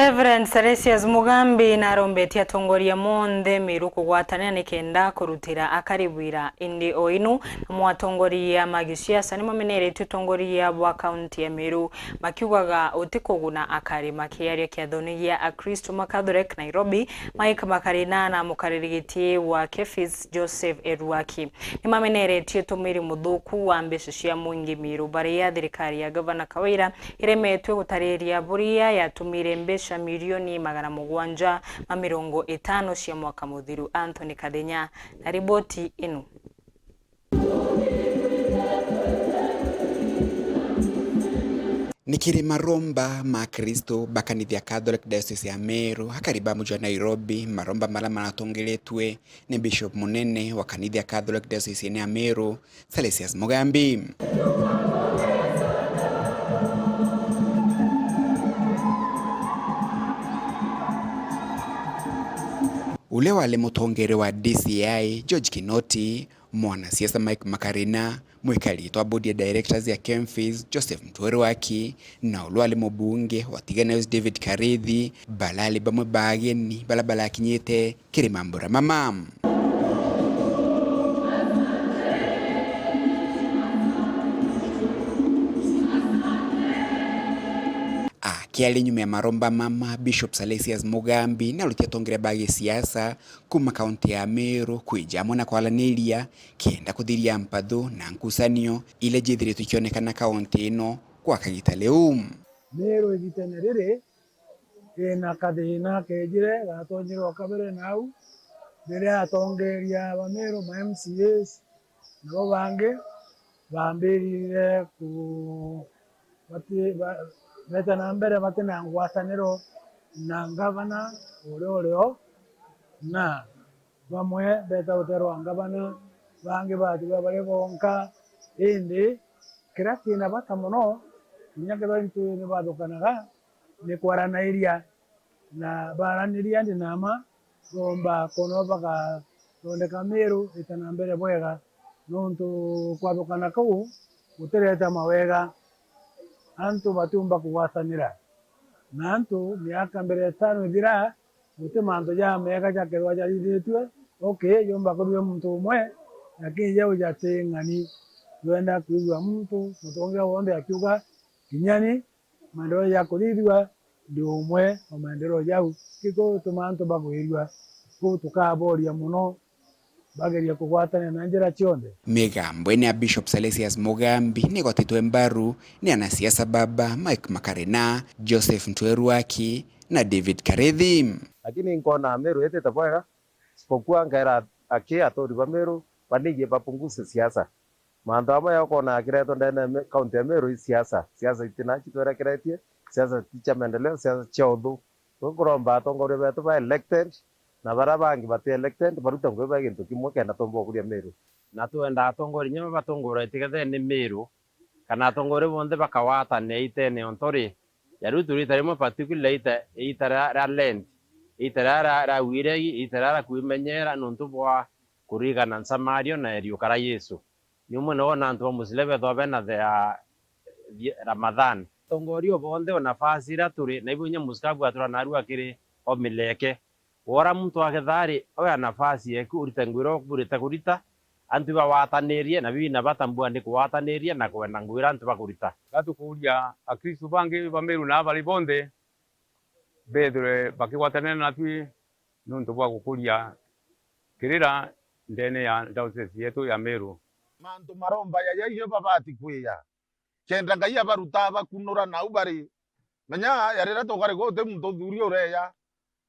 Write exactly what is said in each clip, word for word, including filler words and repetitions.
Reverend Salesius Mugambi narombetie atongoria monthe Meru kugwatanira nikenda kurutira akari wira, indi o inu namo atongoria ma gisiasa nimameneretie utongoria bwa kaunti ya Meru, makiugaga utikuguna akari. Makiaria kiathone gia Akristo ma Catholic Nairobi, Mike Makarina na mukariri giti wa Kefis Joseph Eruaki nimameneretie utumiri muthuku wa mbeca cia mwingi Meru, baria thirikari ya Gavana Kawira iremetwe gutariria buria yatumire mbeca milioni magana mugwanja ma mirongo itano cia mwaka muthiru. Anthony Kathenya na riboti inu. Ni kiri maromba ma Akristo ba kanitha ya Catholic Diocese ya Meru, akari ba muji wa Nairobi, maromba maria maratongeretue ni Bishop munene wa kanitha ya Catholic Diocese ya Meru, Salesius Mugambi. Uria wari mutongeria wa D C I, George Kinoti, mwanasiasa Mike Makarina, mwikari giti wa board ya directors ya Kemfis, Joseph Mtweri Waki, na uria wari mubunge wa Tigania West David Karithi, barari bamwe ba ageni baria barakinyite kiri mambura mama. Akiaria nyuma ya maromba mama, Bishop Salesius Mugambi na aruti atongeria ba gisiasa kuuma kaunti ya Meru kwija amwe na kwaraniria kenda kuthiria mpathu na nkucanio iria jithiritwe ikionekana kaunti ino gwa kagita riu. Meru igitene riri ina kathina kejire gatonyire o kabere nau, riria atongeria ba Meru, ma M C As, nabo bangi bambirire ku-, bati-, ba-, beta na mbere bati na ngwataniro na ngavana uria urio, na bamwe beta guterwa ngavana, bangi batiga bari bonka. Indi kiria kina bata mono, kinya kethirwa into ni bathukanaga, ni kwaraniria, na baraniria ndi na mma, boomba kwona bagathondeka Meru ita na mbere bwega, nontu kwathukana kuu gutireta mawega. Antu batiumba kugwatanira, na antu miaka mbere itano ithira, guti mantu jamega jakethirwa jathithitue. Okay, yumba kwithirwa muntu umwe, lakini jau jati ng'ani. Twenda kwigua muntu, mutongeria wonthe akiuga, kinyani, maendeleo ja kuthithua ndi umwe o maendeleo jau. Gikutuma antu bagwirua, kuu tukaboria mono, bagerie kugwatanira na njira cionthe. Migambo ino ya Bishop Salesius Mugambi nigwatitwe mbaru ni anasiasa baba Mike Makarina, Joseph Ntweru Waki na David Karithi. Lakini nkona Meru itite bwega, isipokuwa nkaira aki aturi ba Meru banigie bapunguze siasa. Mantu amwe ukoona yakiretwe ndene ya Me-, kaunti ya Meru i siasa. Siasa itina citwerekeretie, siasa ti cia maendeleo, siasa cia uthu. Twi kuromba atongoria betu ba elected na baria bangi bati elected barute ngugi ba gintu kimwe kenda tumba gukuria Meru. Na twenda atongoria inya babatungura itigethene ni Meru, kana atongoria bonthe bakagwatanira itene o ntori ya riu turi ita rimwe, particularly ita, ita ria, ria Lent, ita ria, ria, ria wiregi, ita ria, ria kwimenyera nontu bwa kurigana nsamario na iriuka ria Yesu. Ni umwe ni wona antu ba mucii bethagwa bena the, ah, the Ramadhan. Atongoria bonthe o nafasi iria turi, na ibu inya mucii abu atura narua kiri o mileke. Wora muntu akethari oya nafasi yeku urite ngugi iria ukurite kurita, antu ibawatanirie, na bibi na bata mbua ni kuwataniria na kwenda ngugi iria antu bakurita. Gatukuria Akristu bangi ba Meru na bari bonthe bethirwe bakigwatanira natwi nontu bwa gukuria kirira ndene ya diocese yetu ya Meru. Mantu maromba jaja ijo babati kwiya, kenda Ngai abaruta abakunura nau bari. Menya ya riria tukari guti muntu uthuri ureya,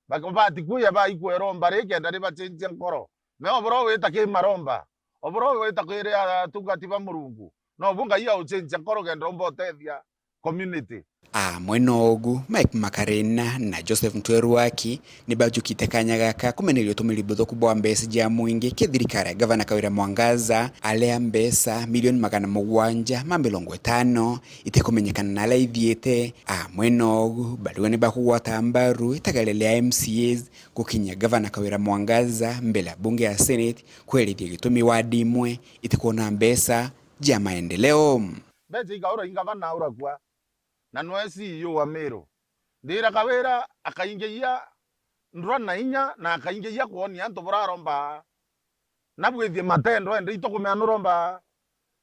bak-, babati kwiya baikwa iromba ri kenda ribacenjia nkoro. Me obura wita ki maromba, obura wita kiri atungati ba Murungu, nobu Ngai aucenjia nkoro kenda umba utethia community. Amwe nogu, Mike Makarina na Joseph Ntweru Waki nibajukite kanya gaka kumeneria utumiri buthuku bwa mbeca ja mwingi ki thirikari ya Gavana Kawira Mwangaza, aria mbeca milioni magana mugwanja ma mirongo itano itikumenyekana naria ithiite. Amwe nogu, bariuga nibakugwata mbaru itagaria ria M C As gukinyia Gavana Kawira Mwangaza mbere ya bunge ya Senate kwerithia gitumi wadi imwe itikwona mbeca ja maendeleo. Mbeca ikaura ingavana urakua. Na nwe C E O wa Meru. Ndira Kawira akaingiia ndura na inya na akaingiia kwonia antu buraromba. Na bwithie matendo ende itukumea nuromba.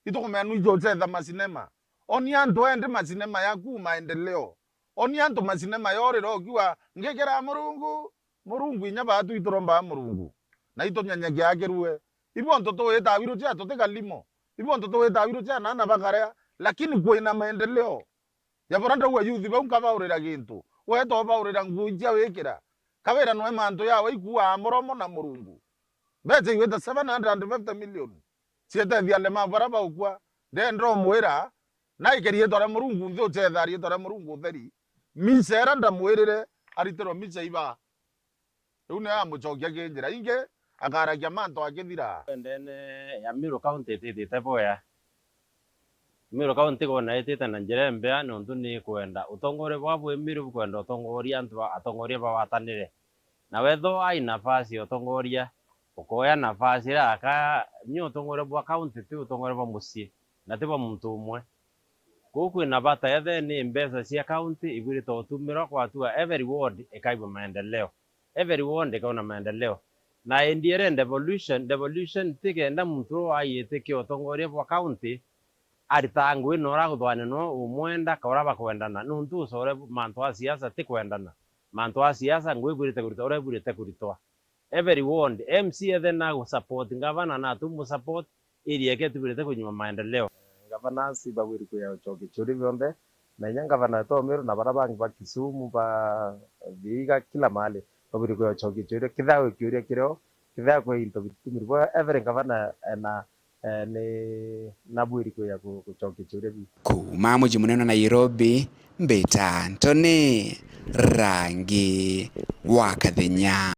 Itukumea nuijo uchetha masinema. Oni antu ende masinema yaku maendeleo. Oni antu masinema yorira ukiuga ngikira Murungu, Murungu inya baatu ituromba Murungu. Na itunyanyagia akirue. Ibo ntu tuwita wiru cia tuti kalimo. Ibo ntu tuwita wiru cia nana bakaria. Lakini kwina maendeleo. Ya bora ndauga youth bau nkabaurira gintu. Weta ubaurira nguu icia wikira. Kawira nwe mantu yawe ikuaa muromo na Murungu. Mbeca igwita seven hundred and fifty million. Cietethia alemavu bara baukua. Ndenda umwira, na ikeri riitwa ria Murungu nthi uchetha riitwa ria Murungu utheri. Mica era ndamwirire aritirwe mica iba. Riu niwe amucokia ki njira ingi, akaragia mantu akithira. Ndene ya Meru County itithite bwea. Meru County kwona itite na njira imbea niuntu ni ikwenda utongoria bwa bwi Meru bukwenda utongoria antu ba, atongoria bagwatanire. Na wethwa ai nafasi ya utongoria, ukoya nafasi iria aka, ni utongoria bwa county, ti utongoria bwa mucii, na ti bwa muntu umwe. Kuu kwina bata ethee ni mbeca cia county ibwirite utumirwa kwatua every ward ikaigua maendeleo. Every ward ikaona maendeleo. Na endiere devolution, devolution ti kenda muntu uu aiitikia utongoria bwa county aritaa ngui na uria akuthwania nwe umwenda ka uria bakwendana, niuntu ucore mantu a siasa ti kwendana. Mantu a siasa ngui ibwirite kuritwa uria ibwirite kuritwa. Every ward, M C A ethe na gu support ngavana na atumu support, area yake itibwirite kunyua maendeleo. Ngavana aci babwiri kuya ucokia ciuria bionthe, na inya ngavana wetu wa Meru na bara bangi ba Kisumu, ba Vihiga, kila mahali, babwiri kuya ucokia ciuria. Kethira wi kiuria kirio, kethira kwi into bitumirwe, every ngavana ena, eh, ni nabwiri kuya ku-, gucokia ciuria biu. Kuuma muji munene wa Nairobi, mbita Anthony Rangi wa Kathenya.